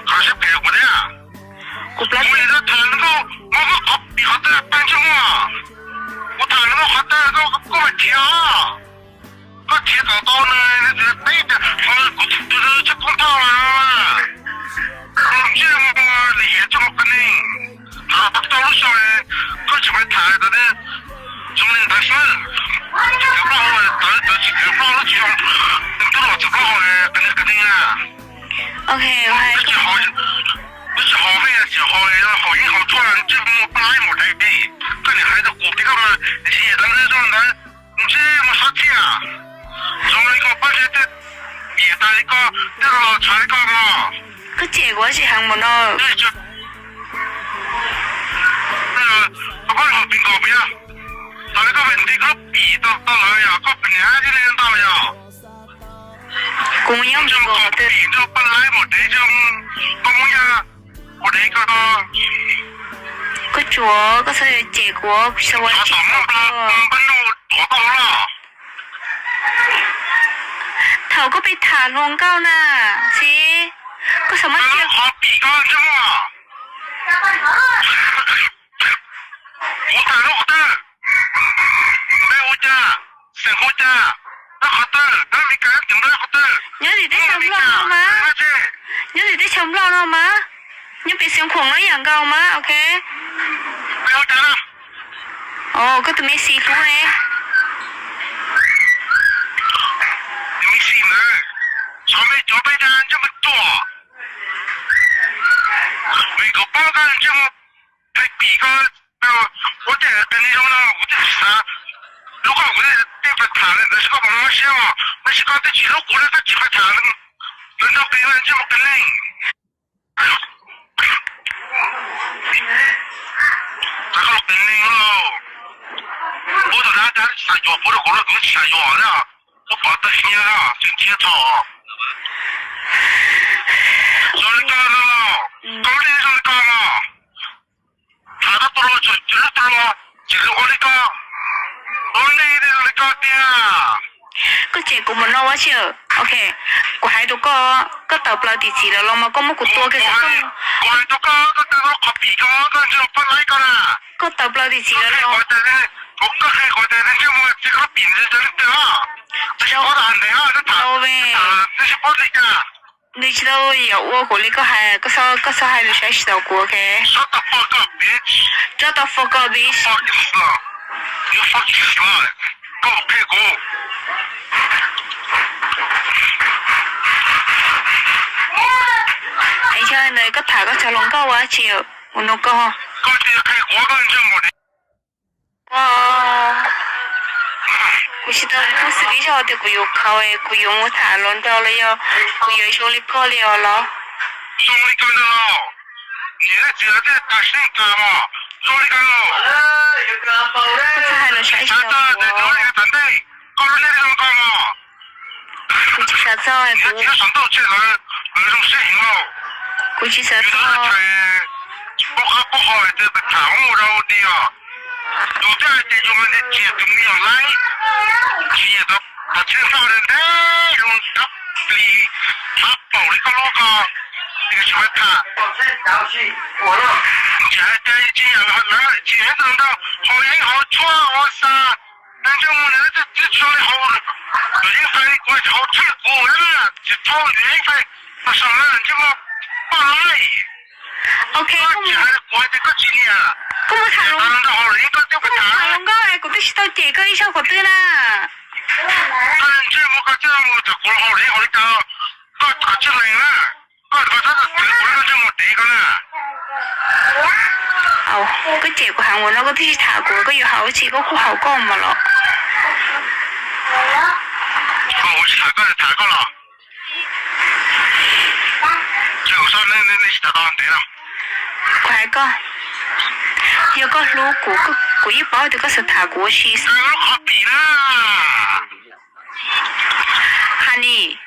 Qhov siab phem kuv thiab. Kuv plab, kuv li tab tham nws nkauj, muab muab qhov pim qhov twg pab ntsej muag. Kuv tham nws nkauj qhov twg koj, koj mam thiav os. Koj thiav kom tau nws, nws txiv teb tias kuv tus tub tshaj koob thauj los. Koj ntsej muag lim hiam ntsej muag qias neeg. Tham tau lub xyoo, koj tsis pais tham tau ne. Zoo li ntawd xwb. Tsis kawm plaub hau, tawv tawv tsis kawm plaub hau tsis zoo. Nws twb los txawm plaub hau qias neeg qias neeg na. Twb tsis haus, twb tsis haus mej tsis haus, haus yeeb haus tshuaj ntsej muag paj laib mus dev. Koj niam hais rau kuv tias koj mas ntshe yam ntawd zoo ntawd, ntsej muag sab thiaj. Zoo li koj pab ntsej tej, niam tas li koj, tej los tshav li koj no. Koj cem kuv tsis heev mus no. Koj pab haus pim nkaus pim, tas li koj pem nti koj pim tau tau lawm yog koj pem niam thiaj li ntau yog. Kuv mus nyob nti nkaus pim rau paj laib mus dev, koj muab yog ua dev koj. Koj tsuav koj txhob cem kuv, kuv tsis tau ua li tom muaj paj nug tuav koj los. Thaum koj pib tham hluas nkauj na, xib, koj txhob muab cia qhov pim koj ntsej muag. Kuv tham lub qhov twg? Npe hu cas? Xeem hu cas? Nyob qhov twg? Nyob Meskas ces npe qhov twg? Nyob tim teb chaws Nplog no mas. Nyob tim teb chaws Nplog no mas. Nyob pem Xeev Khuam no ib yam nkaus mas, ok. Npe hu cas na? Os, koj tus me xis hlub ne. Tus me xis ntawd, xyov me cov peb dag ntsej muag tuaj. Vim kuv paub koj ntsej muag phem pim koj, ua tej qias neeg zoo no kuv twb tsis xav hlub koj, kuv thiaj pais tham li ntawd, koj puas mob siab os? Tab sis koj twb tsis hlub kuv li koj tsis pais tham li ntawd, nrog qias ntsej muag qias neeg. Txawm koj los qias neeg los, kuv tus dab dab tsis xav yuav, kuv rau kuv los kuv tsis xav yuav na. Kuv pom tawg nyiaj, tsis nrhiav txog. Zoo li koj no, koj lub neej zoo li koj no. Tham tau tus hluas tseem ceeb tus hluas, tsis hlub ua li koj. Lub neej zoo li koj tiag. Koj cem kuv mus no ua tsi? Ok, kuv hais rau koj, koj tawm plaws tim txiv lawm los mas koj muab kuv tua kiag xwb. Kuv hais rau koj, koj tawm qhov pim koj, koj ntsej muag paj laib koj na. Koj tawm plaws tim txiv lawm los. Koj qhia kuv tias ntsej muag tsis koj pim ntsej muag li twg os. Tsis paub tas ntev os, nws tsis paub li cas. Nws tsis tau yam ua kuv li koj hais, koj txhob, koj txhob hais lus saib tsis tau kuv, ok? Shut the fuck up, bitch. Shut the fuck up, bitch. Fucking slut. You fucking slut. Koj qhia kuv. Es yog li ntawd koj tham koj cov hluas nkauj ua dab tsi? Kuv nug koj. Koj tsis qhia kuv koj ntsej muag. Kuv tsis tau tub xwb, ib zaug tias kuv yuav khaus, kuv yuav mus tham hluas nraug los yog kuv yuav zoo li koj li os los? Zoo li koj ntag los? Niam thiab txiv lawv thiaj tas siab tas mos. Zoo li koj los? Koj txhob hais lus saib tsis tau kuv. Koj lub neej zoo koj mos. Kuv tsis xav txog, niam thiab saum ntuj tseg lawv, lawv zoo siab heev lauj. Kuv tsis xav txog. Paub qab paub ho tias tham ua rau di os. Yus twb hais tias yus mas ntiag tsiam tus me nyuam laib, tsis nyiam tom tsheej faj ntev, zoo dab plis, hab paum li koj lub ko, tsis pais tham. Tsis hais tias tsis nyiam lawv, tsis nyiam ib tug hluas nraug haus yeeb haus tshuaj ua xa, ntsej muag nws twb tsis zoo li haus, yus yeeb fais li kuv tsis haus tshaj kuv na, tsis tau yus yeeb fais, tau sau na ntsej muag poj laib. Ok, koj tsis hais li kuv hais tias koj tsis nyiam, koj mus tham hluas nkauj, koj twb tsis tau cem koj ib zaug qhov twg na. Koj ntsej muag koj twb mus tham kuv haus yeeb haus li cas, koj qhov tseeb lees na. Koj, koj txhob txwv kuv lub ntsej muag dev ko na. Koj cem kuv heev ua no koj twb tsis tham kuv, koj yuav hais ua tsi koj kuj hais koj mas los. Koj ua tsis tham koj tham koj los. Ces kuv txhob, nej tsis tham tau ntev no. Kuv hais koj, yog koj hlub kuv, kuv yeej paub tias koj xav tham kuv ua si xwb. Lub qhov pim na. Honey.